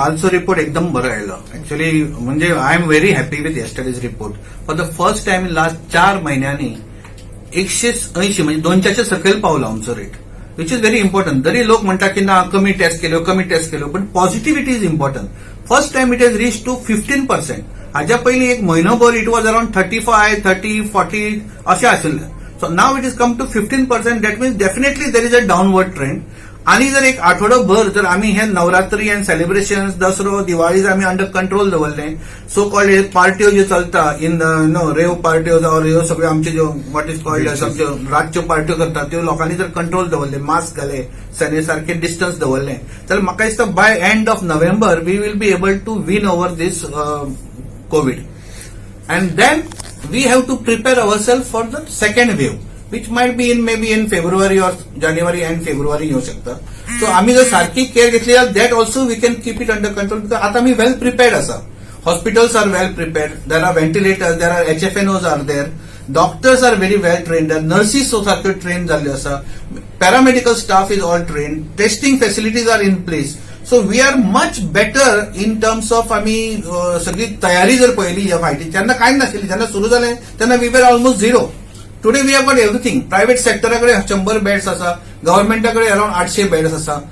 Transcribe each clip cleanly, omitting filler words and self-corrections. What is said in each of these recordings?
कालचो report एकदम बरो आयलो ऍक्च्युली. म्हणजे I am very happy with yesterday's report. For the first time in last 4 म्हयन्यांनी 180, म्हणजे 200च्या सकयल पावलो आमचो rate, which is very important. जरी लोक म्हणटा की ना, कमी टेस्ट केल्यो, कमी टेस्ट केल्यो, पण positivity is important. First time it has reach to 15%. हाज्या पयलीं एक म्हयनोभर it was around 35, 30, 40 अशें आशिल्लें. So now it is come to 15%. That means definitely there is a downward trend. आणि जर एक आठवडोभर जर आम्ही हे नवरात्री अँड सेलिब्रेशन, दसरो, दिवाळी जर आमी अंडर कंट्रोल दवरले, सो कॉल्ड पार्ट्यो ज्यो चलता इन नो रेव पार्ट्यो जावं ह्यो सगळ्यो आमच्यो ज्यो what is called आमच्यो रातच्यो पार्ट्यो करतात, त्यो लोकांनी जर कंट्रोल दवरले, मास्क घाले, सॅनि सारखे डिस्टन्स दवरले जाल्यार म्हाका दिसता by end of November we will be able to win over this COVID, and then we have to prepare ourselves for the second wave, which might be in maybe in February or January and February येऊ शकता. So आम्ही जर सारखी care घेतली, that also we can keep it under control, because आता आम्ही वेल prepared आसा. Hospitals are well prepared. There are ventilators, there are HFNOs are there, doctors are very well trained, nurses सारक्यो ट्रेन जाल्ल्यो आसा, paramedical staff is all trained, testing facilities are in place. So we are much better in terms of आमी सगळी तयारी जर पळयली ह्या फायटी, तेन्ना कांय नाशिल्ली. जेन्ना सुरू जालें तेन्ना we were almost zero. Today we have got everything. Private सेक्टरा कडेन 100 बेड्स आसा, गव्हर्मेंटा कडेन अराउंड 800 बेड्स आसा.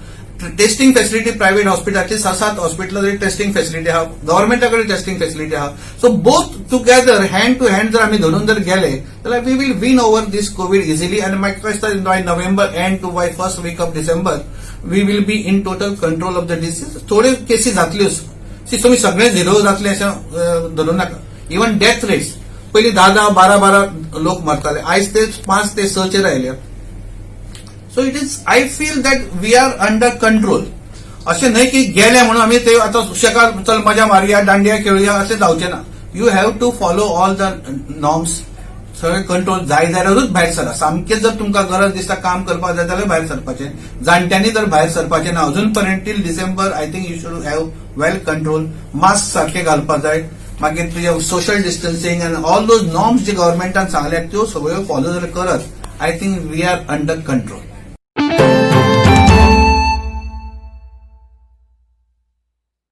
टेस्टिंग फॅसिलिटी प्रायव्हेट हॉस्पिटलाची सात सात हॉस्पिटलां टेस्टिंग फॅसिलिटी आहा, गव्हर्मेंटा कडेन टेस्टिंग फॅसिलिटी आहा. So both together, hand to hand जर आमी धरून जर गेले जाल्यार we will win over this COVID easily. आनी म्हाका दिसता by November end to by first week of December we will be in total control of the disease. थोड्यो केसी जातल्योच. सी, तुमी सगळे झिरो जातले अशें धरूं नाका. इवन डेथ रेट्स, पयलीं धा धा बारा बारा लोक मरताले, आयज ते पांच ते सचेर आयले. So it is, I feel that we are under control. अशें न्हय की गेले म्हणून आमी ते आतां सुशेगाद चल मजा मारुया, दांडिया खेळुया, अशें जावचें ना. You have to follow all the norms. सगळे कंट्रोल जाय जाल्यारूच भायर सरा. सामकें जर तुमकां गरज दिसता, काम करपाक जाय जाल्यार भायर सरपाचें. जाणट्यांनी तर भायर सरपाचें ना अजून पर्यंत till December. I think you should have well control. Mask सारखे घालपाक जाय. मागीर तुजें social distancing and all those norms जे गव्हर्मेंटान सांगल्या त्यो सगळ्यो फॉलो जर करत, I think we are under control.